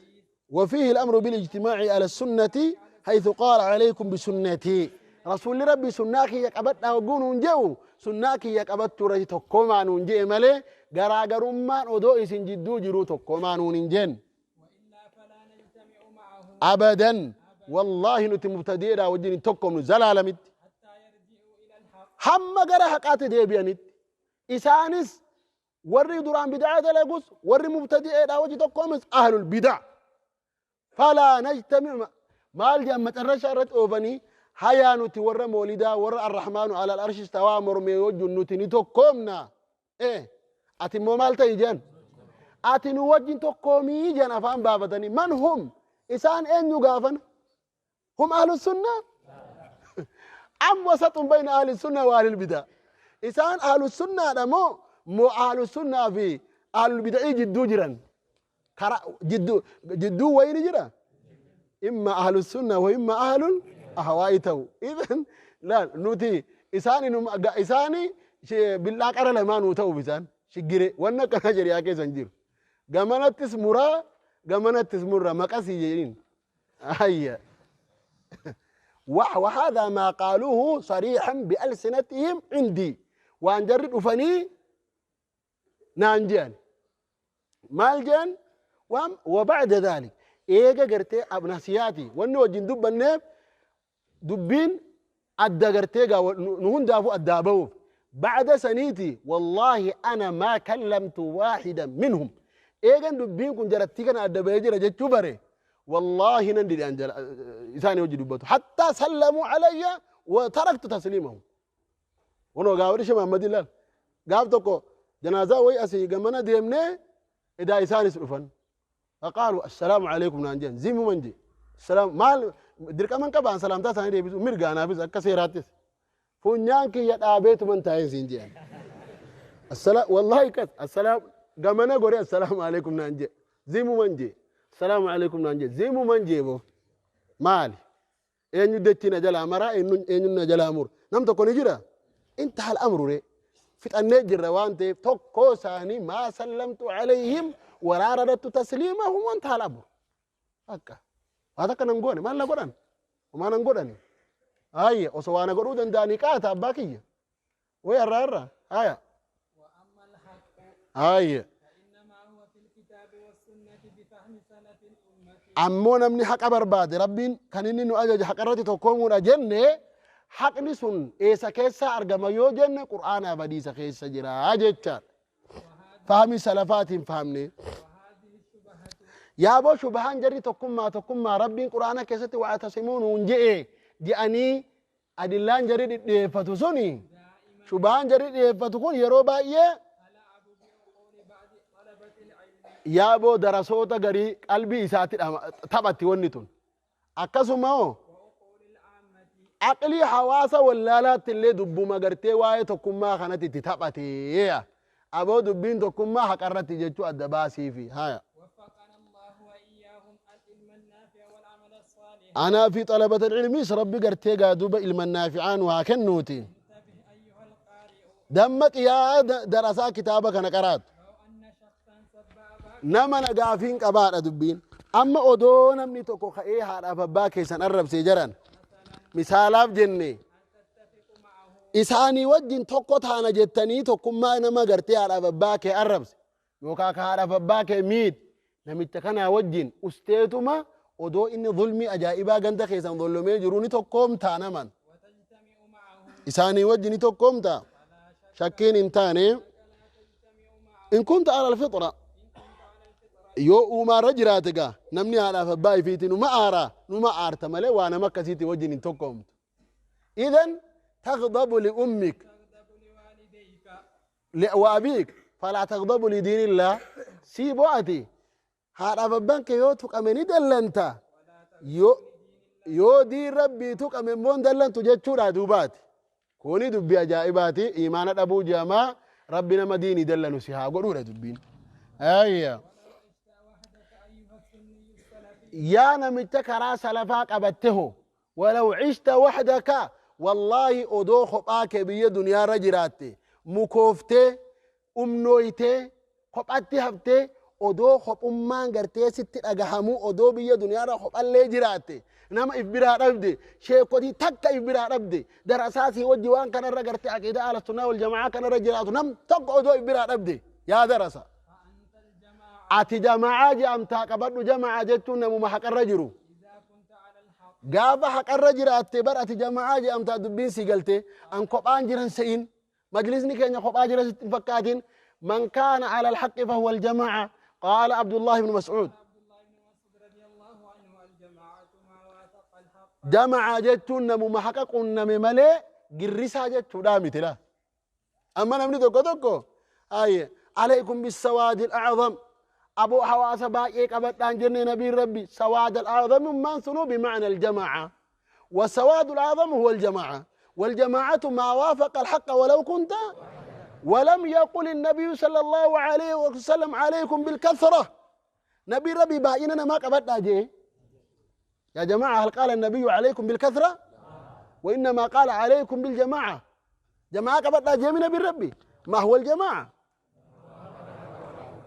C: وفيه الأمر بالاجتماع على السنة حيث قال عليكم بسنتي. رسول ربي سناك يقبت وقون ننجو سناك يقبت رجي تقوما ننجي ملي غراغرمان ودو إسن جدو جرو تقوما ننجن.
D: وإلا فلا نجتمع معهم.
C: أبدا والله نتي مبتدئ وجين تقوم زلالمت.
D: حتى يرجعوا إلى الحق.
C: Hamma gara haqaatti deebi'anitti isaanis warri duraan bid'aa dalagus warri mubtadi'eedha wajji tokkoomis أهل البدع فلا نجتمع maal jedhan macarrashaa irratti oofanii hayaa nuti warra moolidaa warra الرحمن على العرش استوى mormee wajjin nuti ni tokkoomna ati immoo maal ta'i jedhan ati nu wajjin tokkoomii jedhan afaan baafatanii من هم isaan eenyu gaafan هم أهل السنة أم وسط بين أهل السنة وأهل البدع إسان أهل السنة مو أهل السنة في أهل البدع جدو جرا جدو جدو وين جرا إما أهل السنة وإما أهل الأهواء تو إذن لا نوتي إساني إساني بالله قرا لما نوتو بسان شجري وانا كان جري أكيد سنجير جمانتس مرا جمانتس مرا ما قاسي جيرين هيا وهذا ما قالوه صريحا بألسنتهم عندي وأن جرد أفني نانجان مالجان وبعد ذلك eega gartee abnasiyaati wanni wajjin dubbanneef dubbiin Adda gartee gaa nu hundaafuu addaa bahuuf. Bacda saniiti wallaahi ana maa kallamtu waahidan minhum. Eegan dubbiin kun jarattii kana adda bahee jira jechuu bare wallaahi nan dide an jala isaanii hojii dubbatu. Hattaa sallamuu alayya wa taraktu tasliimahum. Kunoo gaa warri Shee Muhammad ilaal. Gaaf tokko janaazaa wayii asii gamana deemnee edaa isaanis dhufan. Faqaalu assalaamu alaikum naan jedhan zimuman jedhe. Salaam maal dirqaman qabaan salaamtaa isaanii deebisu mirga anaafis akka seeraattis. Funyaan kiyya dhaabeetuman taa'een siin jedhan. Assalaam wallaahi kas assalaam gamana gore assalaamu alaikum naan jedhe. Zimuman jedhe. Assalaamu alaikum naan jedhe. Zimuman jedhe boo. Maali? Eenyu dachii na jalaa maraa eenyu na jalaa muru. Nam tokko ni jira. Intaha al-amru ree. Fixannee jirra waan ta'eef tokkoo isaanii maa sallamtu alayhim walaa radattu tasliimahum wantaha al-amru. Akka. Waa takka nan goone maal na godhan? Homaa nan godhani. Ayya osoo waa na godhuu danda'anii qaata abbaa kiyya. Way har'a har'a. Aya.
D: وأما الحق
C: Ayya.
D: فإنما هو في الكتاب والسنة بفهم سلف الأمة.
C: Ammoo namni haqa barbaade rabbiin kan inni nu ajaje haqa irratti tokkoomuudha jenne haqni sun eessa keessaa argama yoo jenne qur'aanaa badiisa keessa jira jechaadha. Fahmi salafaatiin fahamne. Yaaboo shubahaan jarri tokkummaa tokkummaa rabbiin qur'aana keessatti wa'atasimuun nuun je'e je'anii adillaan jarri dhidhiyeeffatu suni shubahaan jarri dhiyeeffatu kun yeroo baay'ee yaaboo darasoota garii qalbii isaatti taphatti wanni tun. Akkasuma hoo aqlii hawaasa wallaalaatti illee dubbuma gartee waa'ee tokkummaa kanatti itti taphatee aboo dubbiin tokkummaa haqarratti jechuu adda baasiifi haya.
D: وفقنا الله وإياهم العلم النافع والعمل الصالح.
C: Anaa fi xalabata ilmiis rabbi gartee gaa duuba ilma naaficaa nu haa kennuuti.
D: انتبه أيها القارئ.
C: Dammaqi yaa darasaa kitaaba kana qaraatu.
D: لو أن شخصا سب أباك
C: Nama nagaafiin qabaadha dubbiin. Amma odoo namni tokko ka'ee haadhaaf abbaa keessan arrabsee jiran misaalaaf jenne isaanii wajjin tokko taana jettanii tokkummaa nama gartee haadhaaf abbaa kee arrabse yookaan ka haadhaaf abbaa kee miidhe namicha kanaa wajjin usteetuma odoo inni zulmii ajaa'ibaa ganda keessan zollomee jiru ni tokkoomtaa naman.
D: وتجتمع معه
C: Isaanii wajjin ni tokkoomtaa shakkiin hin taane in kunta ala alfitra yoo uumaarra jiraate gaa namni haadhaaf abbaa ifiiti numa aaraa numa aarta malee waa nama akkasiiti wajjin hin tokkoomtu. Idan taghdabu liummik
D: تغضب لوالديك
C: وأبيك فلا تغضب لدين الله sii bo'ati haadhaaf abbaan kee yoo tuqame ni dallanta yoo diin rabbii tuqame immoo hin dallantu jechuudha duubaati. Kuni dubbii ajaa'ibaati imaana dhabuu jedhama rabbi nama diinii dallanu si haa godhuudha dubbiin. Ayya. Yaa namicha karaa salafaa qabatte hoo walaw cishta wahdaka wallaahi odoo kophaa kee biyya duniyaarra jiraatte mukooftee umnooytee kophatti haftee odoo kophummaan gartee sitti dhagahamuu odoo biyya duniyaarra kophallee jiraatte nama if biraa dhabde sheekotii takka if biraa dhabde darasaasii wajji waan kanarra gartee aqiidaa ahla sunnaa wal jamaa kanarra jiraatu nam tokko odoo if biraa dhabde yaa darasa
D: فأنت الجماعة
C: ati jamaa je'amtaa qabadhu jamaa jechuun namuma haqarra jiru.
D: إذا كنت على الحق
C: Gaafa haqarra jiraatte bar ati jamaa je'amtaa dubbiin si galte an kophaan jiran se'in majlisni keenya kophaa jira sitti hin fakkaatin man kaana ala alhaqqi fahuwa aljamaa qaala Abdullah ibn Mas'ud.
D: عبد الله بن مسعود رضي الله عنه الجماعة ما وافق الحق
C: Jamaa jechuun namuma haqa qunname malee girrisaa jechuudha miti la. Amma namni tokko tokko ayye alaykum bisawaadi alacdam aboo hawaasa baay'ee qabadhaan jenne nabiin rabbi sawaad alacdam ummaan sunuu bimacna aljamaa والسواد الأعظم هو الجماعة والجماعة ما وافق الحق ولو كنت ولم يقل النبي صلى الله عليه وسلم عليكم بالكثرة نبي ربي بايننا ما قبضنا جيه يا جماعة هل قال النبي عليكم بالكثرة وإنما قال عليكم بالجماعة جماعة قبضنا جيه من نبي ربي ما هو الجماعة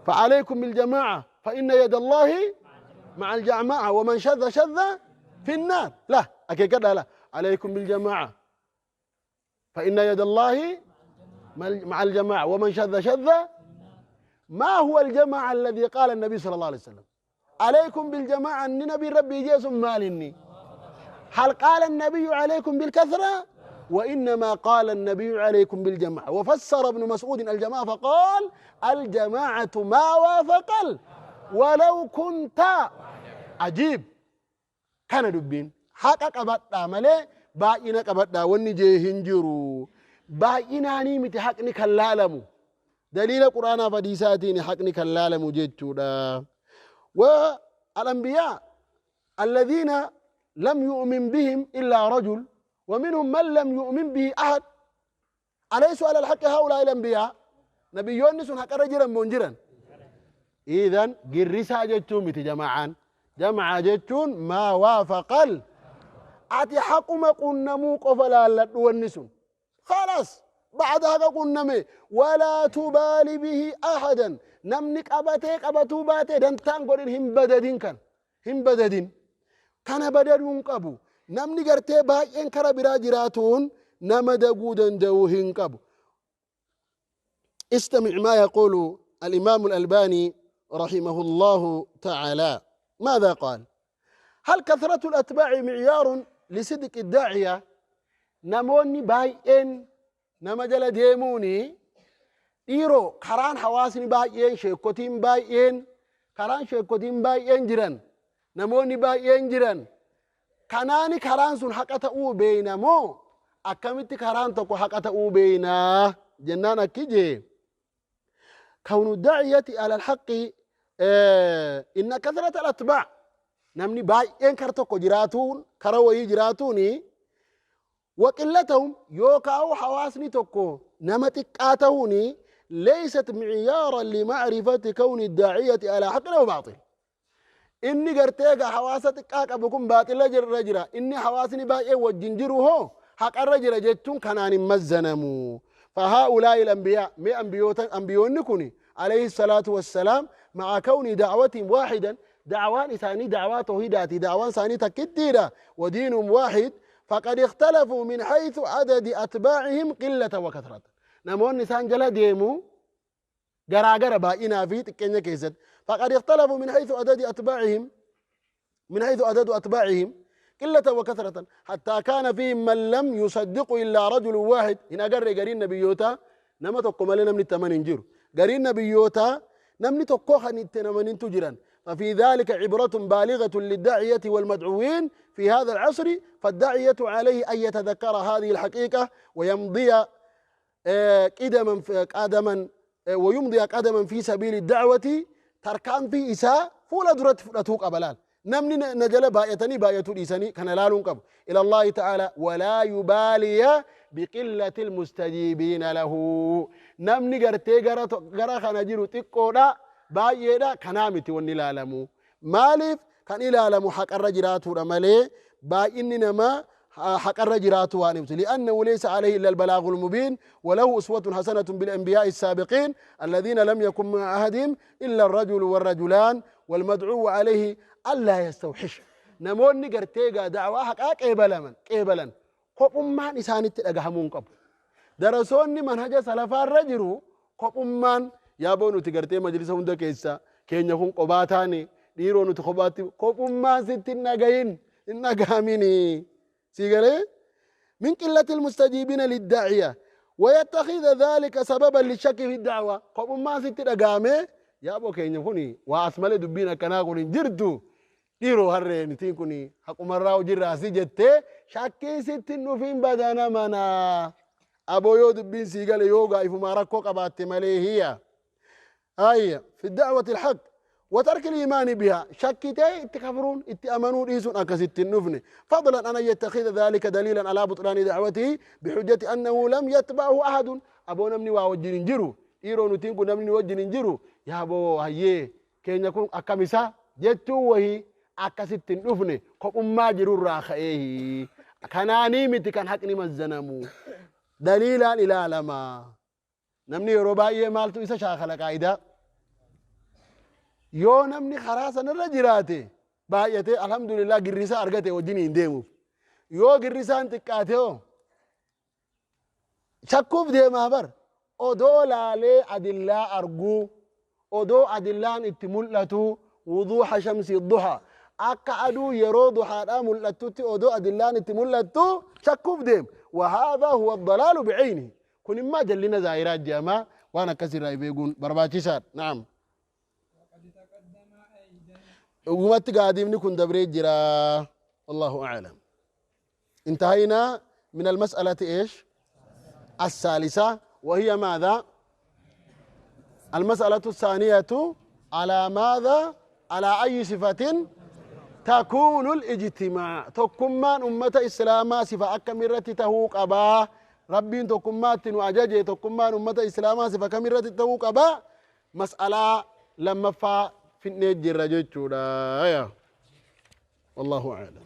C: فعليكم بالجماعة فإن يد الله مع الجماعة ومن شذ شذ في النار لا أكيد كده لا عليكم بالجماعة فإن يد الله مع الجماعة ومن شذ شذ ما هو الجماعة الذي قال النبي صلى الله عليه وسلم عليكم بالجماعة أن نبي ربي جيس مالني هل قال النبي عليكم بالكثرة وإنما قال النبي عليكم بالجماعة. وفسر ابن مسعود الجماعة فقال الجماعة ما وافق ولو كنت عجيب. كان دبين حقا قبضا ملي باينا قبضا وني جي هنجرو بايناني متي حقني كلالمو دليل القرآن فديساتين حقني كلالمو جيتشودا. والأنبياء الذين لم يؤمن بهم إلا رجل ومنهم من لم يؤمن به أحد، أليسوا على الحق هؤلاء الأنبياء؟ نبيون سن حق رجلا منجرا. إذن جرسا جتون متي جماعان جماعة جتون ما وافق أتي حق ما قلنا قفلا لدونسون خلاص بعدها قلنا ولا تبالي به أحدا. نمنك أبتك أبتو باتي دنتان قولين هم بددين كان هم بددين كان بددون قبو نمني قرتي باين كرا براجراتون نمدقو دندوهن قبو. استمع ما يقول الإمام الألباني رحمه الله تعالى. ماذا قال؟ هل كثرة الأتباع معيار لصدق الداعية؟ نموني باين نمجل ديموني إيرو كران حواسني باين شيكوتين باين كران شيكوتين باين جيران نموني باين جيران كاناني كران سن حقا أو بينا مو أكملت كران تكو حقا أو بينا جنانا كيجي كون الداعية على الحق. إن كثرة الأتباع نمني باين كرتكو جراتون كروي جراتوني وقلتهم يوكاو حواسني تكو نمتك آتوني ليست معيارا لمعرفة كون الداعية على حق أو باطل. إني قرتيغا حواستك أبوكم باطل رجرا إني حواسني باقي والجنجرو حق الرجل جتون كانان مزنمو. فهؤلاء الأنبياء مي أنبيون كوني عليه الصلاة والسلام مع كون دعوتهم واحدا دعوان ثاني دعوات توحيداتي دعوان ثاني تكتيرا ودينهم واحد، فقد اختلفوا من حيث عدد أتباعهم قلة وكثرة. نمون نسان جلا ديمو غراغرا باينا في تكنيا كيست. فقد اختلفوا من حيث عدد أتباعهم من حيث عدد أتباعهم قلة وكثرة حتى كان فيهم من لم يصدق إلا رجل واحد. هنا قرر قرين نبيوتا نما تقوم لنا من التمانين جيرو قرين نبيوتا نمني تقوخا نتنمانين تجرا. ففي ذلك عبرة بالغة للداعية والمدعوين في هذا العصر، فالداعية عليه أن يتذكر هذه الحقيقة ويمضي قدما ويمضي قدما في سبيل الدعوة تركان في إساء فولا درت فلتوك أبلال نمني نجل بايتني بايتو إساني كان لا لنقب إلى الله تعالى ولا يبالي بقلة المستجيبين له. نمني قرتي قرأ خنجيرو تقودا بايدا كنامتي ونلالمو مالف كان إلالمو حق الرجرات رمالي بايني نما حق الرجرات وانبت لأنه ليس عليه إلا البلاغ المبين وله أسوة حسنة بالأنبياء السابقين الذين لم يكن مع أحدهم إلا الرجل والرجلان والمدعو عليه ألا يستوحش. نموني قرتيغا دعوة حقا قبلا قبلا قبمان إساني تلقهمون قبل درسوني منهج سلفا الرجل قبمان يا بونو تقرتي مجلس هندا كيسا كين يكون قباتاني ديرونو تخباتي قبمان ستين نقاين النقاميني سيقالي من قلة المستجيبين للداعية ويتخذ ذلك سببا للشك في الدعوة. قبمان ستين نقامي يا بو كين يكوني واسمالي دبينا كناغولين جردو ديرو هرين تينكوني حق مراو جراسي جتة شاكي ستين نفين بدانا منا أبو يو دبين سيقالي يوغا إفو ماركو قبات مالي هي في الدعوة الحق وترك الإيمان بها شكتي اتكفرون اتأمنون إيسون أكست النفن فضلا أن يتخذ ذلك دليلا على بطلان دعوته بحجة أنه لم يتبعه أحد. أبو نمني وجنين جرو إيرو نتينكو نمني وجنين جرو يا أبو هيه كين يكون أكمسا جتو وهي أكست النفن قم ما جرو راخيه كناني متي كان حقني مزنمو دليلا إلى لما نمني رباعي مالتو إسا شاخلة قاعدة yoo namni karaa sanarra jiraate baay'ate alhamdulillah girrisaa argate wajjin hin deemuuf yoo girrisaan xiqqaate hoo shakkuuf deemaa bar odoo laalee adillaa arguu odoo adillaan itti mul'atu wuduuxa shamsi duha akka aduu yeroo duhaadhaa mul'attutti odoo adillaan itti mul'attu shakkuuf deem. وهذا هو الضلال بعينه. كن ما جلنا زائرات جامع وانا كسر رايبيقون برباتشار. نعم.
D: وقد تقدم أيضا.
C: وقمت قادمني كن دبري جرا. والله أعلم. انتهينا من المسألة إيش؟ الثالثة، وهي ماذا؟ المسألة الثانية على ماذا؟ على أي صفة تكون الاجتماع؟ تكمان أمة إسلاما صفة أكمرة تهوق أبا ربين تكمات وأجاجي تكمان أمة إسلاما صفة كمرة تهوق أبا. مسألة لما فا في النجر رجل. والله أعلم.